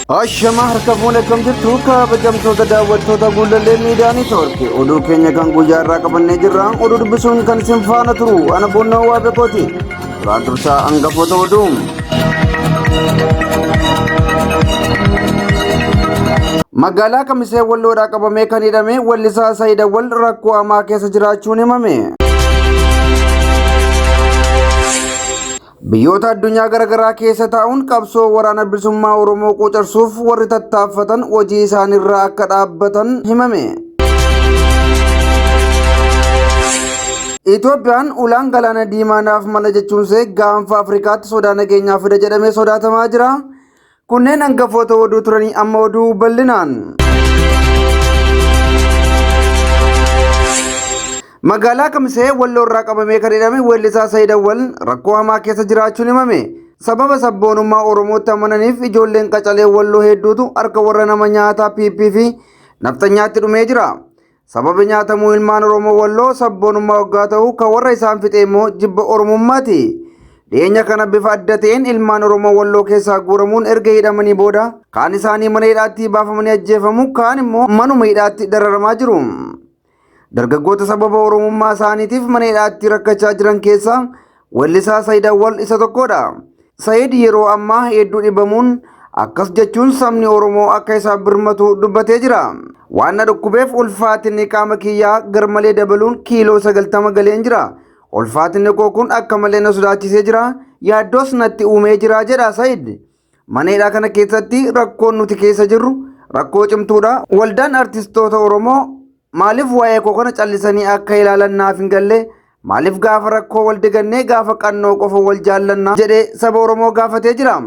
Ashama harka fuune akkam jirtu kabajamtoota daawwattoota Guullallee Miidiyaa Neetwoork oduu keenya kan guyyaa irraa qabannee jirra. Oduu dubbisuun kan isin faana turu ana Boonnoo Waabekooti. Duraan dursaa hangafoota oduu. Magaalaa Kamisee Walloodhaa qabamee kan hidhame wallisaa Sayid Awwal rakkoo hamaa keessa jiraachuun himame. Biyyoota addunyaa garaagaraa keessa taa'uun qabsoo waraana bilisummaa Oromoo quucarsuuf warri tattaaffatan hojii isaaniirraa akka dhaabbatan himame. Itoophiyaan ulaan galaana diimaa naaf mala jechuunsee gaanfa Afrikaatti sodaa nageenyaa fida jedhamee sodaatamaa jira. Kunneen hangafoota oduu turanii amma oduu bal'inaan. Magaalaa Kamisee Walloo irraa qabamee kan hidhame weellisaa Sayid Awwal rakkoo hamaa keessa jiraachuun himame. Sababa sabboonummaa Oromootti amananiif ijoolleen qacalee Walloo hedduutu harka warra nama nyaataa PP fi nafxanyaatti dhumee jira. Sababi nyaatamuu ilmaan Oromoo Walloo sabboonummaa waggaa ta'u kan warra isaan fixe immoo jibba Oromummaati. Dhiyeenya kana bifa adda ta'een ilmaan Oromoo Walloo keessaa guuramuun erga hidhamanii booda kaan isaanii mana hidhaatti baafamanii ajjeefamu kaan immoo manuma hidhaatti dararamaa jiru. Dargaggoota sababa Oromummaa isaaniitiif mana hidhaatti rakkachaa jiran keessaa weellisaa Sayid Awwal isa tokkodha. Sayid yeroo ammaa hedduu dhibamuun akkas jechuun sabni Oromoo akka isaaf birmatu dubbatee jira. Waan na dhukkubeef ulfaatinni qaama kiyyaa garmalee dabaluun kiiloo 90 galeen jira. Ulfaatinni koo kun akka malee na sodaachisee jira. Yaaddoos natti uumee jira jedha Sayid. Mana hidhaa kana keessatti rakkoon nuti keessa jirru rakkoo cimtuudha. Waldaan artistoota Oromoo maaliif waa'ee koo kana callisanii akka ilaalan naaf hin galle? Maaliif gaafa rakkoo wal digannee gaafa qannoo qofa wal jaallanna jedhee saba Oromoo gaafatee jira.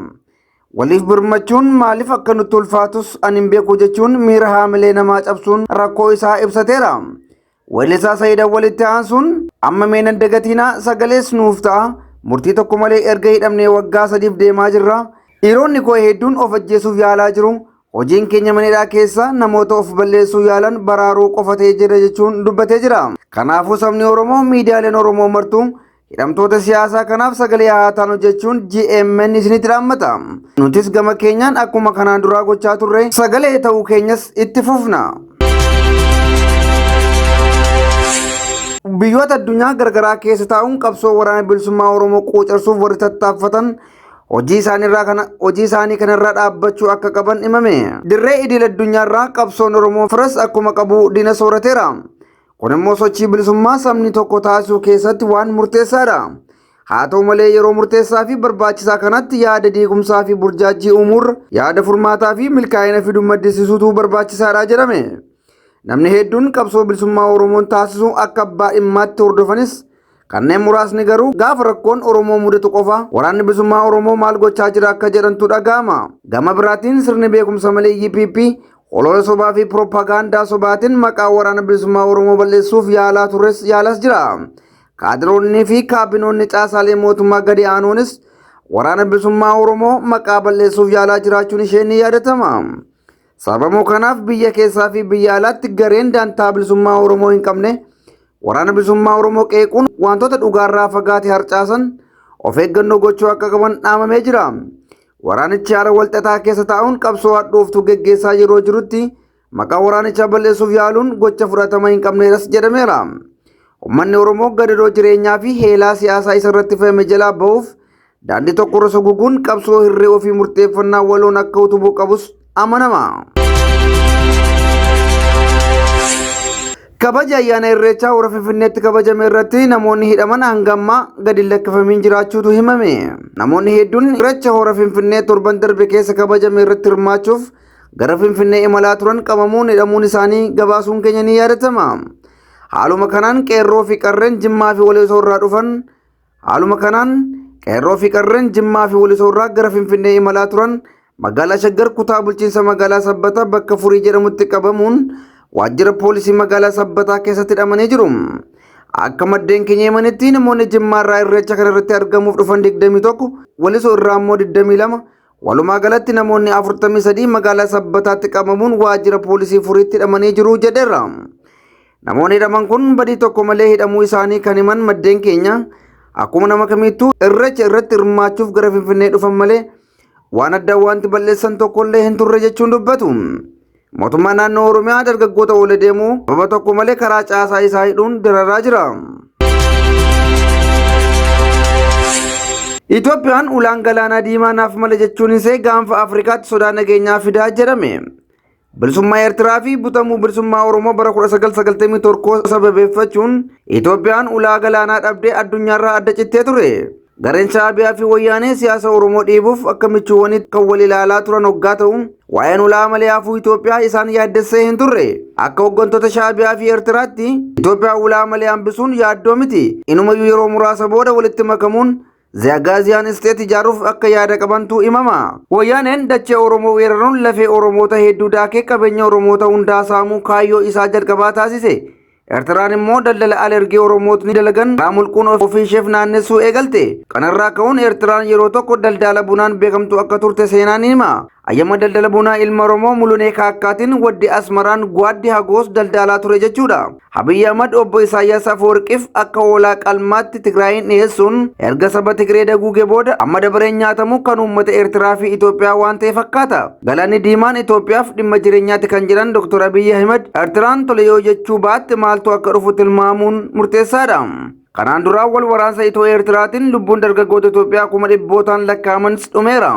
Waliif birmachuun maaliif akka nutti ulfaatus ani hin beeku jechuun miira haamilee namaa cabsuun rakkoo isaa ibsateera. Weellisaa Sayid Awwalitti aansuun amma mee nan dagatiinaa sagalees nuuf ta'a. Murtii tokko malee erga hidhamnee waggaa sadiif deemaa jirra. Dhiironni koo hedduun of ajjeesuuf yaalaa jiru. Hojiin keenya mana hidhaa keessa namoota of balleessuu yaalan baraaruu qofa ta'ee jira jechuun dubbatee jira. Kanaafuu sabni Oromoo miidiyaaleen Oromoo martuu hidhamtoota siyaasaa kanaaf sagalee haa taanu jechuun GMN isinitti dhaammata. Nutis gama keenyaan akkuma kanaan duraa gochaa turre sagalee ta'uu keenyas itti fufna. Biyyoota addunyaa garagaraa keessa taa'uun qabsoo waraana bilisummaa Oromoo quucarsuuf warri tattaaffatan hojii isaaniirraa kana hojii isaanii kanarraa dhaabbachuu akka qaban himame. Dirree idil addunyaarraa qabsoon Oromoo firas akkuma qabu diina soorateera. Kun immoo sochii bilisummaa sabni tokko taasisuu keessatti waan murteessaadha. Haa ta'u malee yeroo murteessaa fi barbaachisaa kanatti yaada diigumsaa fi burjaajjii uumuurra yaada furmaataa fi milkaa'ina fidu maddisiisuutu barbaachisaadha jedhame. Namni hedduun qabsoo bilisummaa Oromoon taasisu akka abbaa dhimmaatti hordofanis kanneen muraasni garuu gaafa rakkoon Oromoo mudatu qofa waraanni bilisummaa Oromoo maal gochaa jira akka jedhantu dhaga'ama. Gama biraatiin sirni beekumsa malee EPP olola sobaa fi piroopagaandaa sobaatiin maqaa waraana bilisummaa Oromoo balleessuuf yaalaa tures yaalas jira. Kaadiroonni fi kaabinoonni caasaalee mootummaa gadi aanoonis waraana bilisummaa Oromoo maqaa balleessuuf yaalaa jiraachuun ishee ni yaadatama. Sababuma kanaaf biyya keessaa fi biyya alaatti gareen dantaa bilisummaa Oromoo hin qabne waraana bilisummaa Oromoo qeequun wantoota dhugaarraa fagaate harcaasan of eeggannoo gochuu akka qaban dhaamamee jira. Waraanichi haala walxaxaa keessa taa'uun qabsoo hadhooftuu geggeessaa yeroo jirutti maqaa waraanichaa balleessuuf yaaluun gocha fudhatama hin qabneedhas jedhameera. Uummanni Oromoo gadadoo jireenyaa fi heelaa siyaasaa isa irratti fe'ame jalaa ba'uuf daandii tokkorra soguguun qabsoo hirree ofii murteeffannaa waloon akka utubuu qabus amanama. Kabaja ayyaana Irreechaa hora Finfinneetti kabajame irratti namoonni hidhaman hanga ammaa gadi hin lakkifamiin jiraachuutu himame. Namoonni hedduun Irreecha hora Finfinnee torban darbe keessa kabajame irratti hirmaachuuf gara Finfinnee imalaa turan qabamuun hidhamuun isaanii gabaasuun keenya ni yaadatama. Haaluma kanaan qeerroo fi qarreen Jimmaa fi Walisoo irraa dhufan Haaluma kanaan qeerroo fi qarreen Jimmaa fi Walisoo irraa gara Finfinnee imalaa turan magaalaa Shaggar kutaa bulchiinsa magaalaa Sabbataa bakka Furii jedhamutti qabamuun waajjira poolisii magaalaa Sabbataa keessatti hidhamanii jiru. Akka maddeen keenya himanitti namoonni Jimmaa irraa irreecha kana irratti argamuuf dhufan 21, Walisoo irraa immoo 22, walumaa galatti namoonni 43 magaalaa Sabbataatti qabamuun waajjira poolisii Furiitti hidhamanii jiru jedheera. Namoonni hidhaman kun badii tokko malee hidhamuu isaanii kan himan maddeen keenya akkuma nama kamiittuu irreecha irratti hirmaachuuf gara Finfinnee dhufan malee waan addaa wanti balleessan tokkollee hin turre jechuun dubbatu. Mootummaan naannoo Oromiyaa dargaggoota oole deemuu sababa tokko malee karaa caasaa isaa hidhuun dararaa jira. Itoophiyaan ulaan galaanaa diimaa naaf mala jechuun isee gaanfa Afrikaatti sodaa nageenyaa fidaa jedhame. Bilisummaa Eertiraa fi butamuu bilisummaa Oromoo bara 1991 sababeeffachuun Itoophiyaan ulaa galaanaa dhabdee addunyaarraa adda cittee ture. Gareen Shaabiyaa fi Wayyaanee siyaasa Oromoo dhiibuuf akka michuuwwanitti kan wal ilaalaa turan hoggaa ta'u, waa'een ulaa malee hafuu Itoophiyaa isaan yaaddessee hin turre. Akka hooggantoota Shaabiyaa fi Eertiraatti Itoophiyaa ulaa malee hambisuun yaaddoo miti. Inumayyuu yeroo muraasa booda walitti makamuun Zaagaaziyaan Isteet ijaaruuf akka yaada qabantu himama. Wayyaaneen dachee Oromoo weeraruun lafee Oromoota hedduu daakee qabeenya Oromoota hundaa saamuu kaayyoo isaa jalqabaa taasise. Eertiraan immoo daldala alergii Oromootni dalagan karaa mulquun ofii isheef naannessuu eegalte. Kanarraa ka'uun Eertiraan yeroo tokko daldala bunaan beekamtu akka turte seenaan hima. Ayyama daldala bunaa ilma Oromoo Mulunee Kaakkaatiin waddi Asmaraan Gwaaddi Hagoos daldalaa ture jechuudha. Abiyyi Ahmad obbo Isaayyaas Afeworqiif akka hoolaa qalmaatti Tigraayin dhiyeessuun erga saba Tigree daguuge booda amma dabareen nyaatamu kan uummata Eertiraa fi Itoophiyaa waan ta'e fakkaata. Galaanni Diimaan Itoophiyaaf dhimma jireenyaati kan jedhan Dr. Abiyyi Ahmad Eertiraan tole yoo jechuu baatte maaltu akka dhufu tilmaamuun murteessaadha. Kanaan dura wal waraansa Itoo Eertiraatiin lubbuun dargaggoota Itoophiyaa kuma dhibbootaan lakkaa'amanis dhumeera.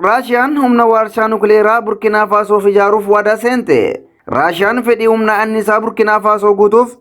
Raashiyaan humna warshaa nukleeraa Burkinaa Faasoof ijaaruuf waadaa seente. Raashiyaan fedhii humna anniisaa Burkinaa Faasoo guutuuf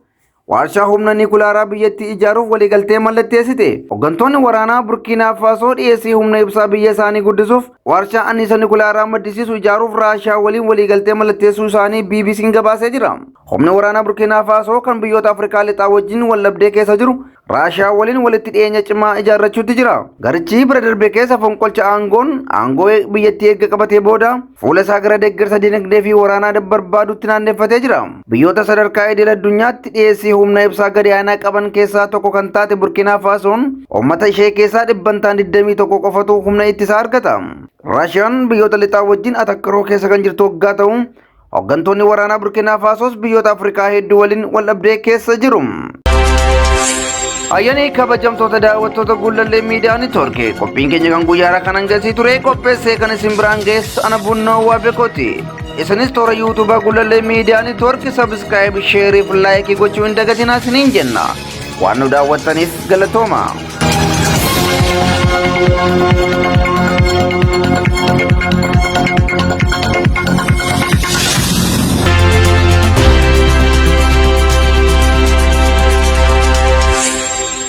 warshaa humna nikulaaraa biyyattii ijaaruuf waliigaltee mallatteessite. Hooggantoonni waraanaa Burkinaa Faasoo dhiyeessii humna ibsaa biyya isaanii guddisuuf warshaa anniisa nikulaaraa maddisiisu ijaaruuf Raashiyaa waliin waliigaltee mallatteessuu isaanii BBC'n gabaasee jira. Humni waraanaa Burkinaa Faasoo kan biyyoota Afrikaa lixaa wajjin waldhabdee keessa jiru Raashiyaa waliin walitti dhiyeenya cimaa ijaarrachuutti jira. Garichi bara darbe keessa fonqolcha aangoon aangoo biyyattii eegga qabatee booda fuula isaa gara deeggarsa dinagdee fi waraanaa barbaadutti naanneeffatee jira. Biyyoota sadarkaa idil addunyaatti dhiyeessii humna ibsaa gadi aanaa qaban keessaa tokko kan taate Burkinaa Faasoon uummata ishee keessaa dhibbantaan 21 qofatu humna ittisaa argata. Raashiyaan biyyoota lixaa wajjin atakkaroo keessa kan jirtu waggaa ta'u hooggantoonni waraanaa Burkinaa Faasoos biyyoota Afrikaa hedduu waliin waldhabdee keessa jiru. Ayyaanii kabajamtoota daawwattoota Gullallee Miidiyaa Neetwoorkii qophiin keenya kan guyyaa kanan gasii ture qopheessee kan isin biraan geessu ana Bunnoo Waabekooti. Isinis toora yuutuubaa Gullallee Miidiyaa Neetwoorkii subscribe, share fi like gochuu hin dagatinaa isiniin jenna. Waan nu daawwattaniif galatooma.